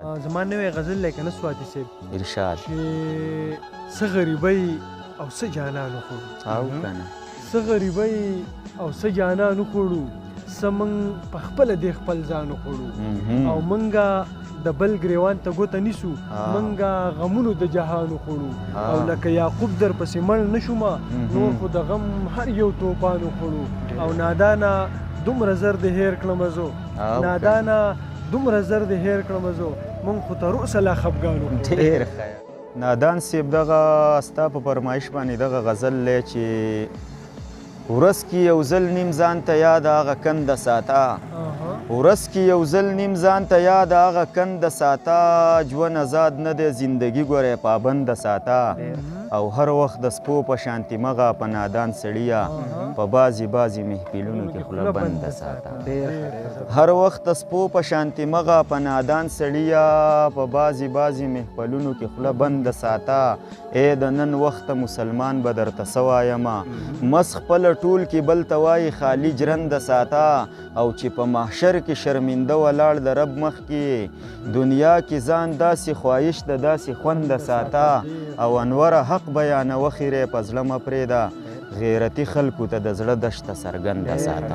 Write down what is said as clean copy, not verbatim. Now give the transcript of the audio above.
زما نوی غزل دی کنه سواتي صاحب. ارشاد. چې څه غریبۍ او څه جانان وخوړو. او کنه څه غریبۍ او څه جانان وخوړو، څه موږ په خپله دې خپل ځان وخوړو، او موږ د بل ګریوان ته ګوته نیسو، موږ غمونو د جهان وخوړو، او لکه یعقوب در پسې مړ نه شومه، نور خو د غم هر یو توپان وخوړو، او نادانه دومره زر دې هېر کړم زه، نادانه دومره زر دې هېر کړم زه، موږ خو تر اوسه لا خفګان وخوړو. ډېر ښه نادان صاحب، دغه ستا په فرمایش باندې دغه غزل دی چې ورځ کې یو ځل نیم ځان ته یاد هغه کنده ساته، ورځ کې یو ځل نیم ځان ته یاد هغه کنده ساته، ژوند ازاد نه دی زندګي ګورې پابنده ساته، او هر وخت د سپو په شانتي مغه په نادان سړیه په بعضې بعضې محفلونو کې خوله بنده ساته. هر وخت د سپو په شانتي مغه په نادان سړیه په بعضې بعضې محفلونو کې خوله بنده ساته. ای د نن وخت مسلمان به درته څه وایمه، مس خپله ټول کې بل ته وایي خالي جرنده ساته، او چې په محشر کې شرمنده ولاړ د رب مخ کې، دنیا کې ځان داسې خواهش د داسې خونده ساته، او انوره حق بیانوه خیرې په زړه مه پرېږده، غیرتي خلکو ته د زړه دشته څرګنده ساته.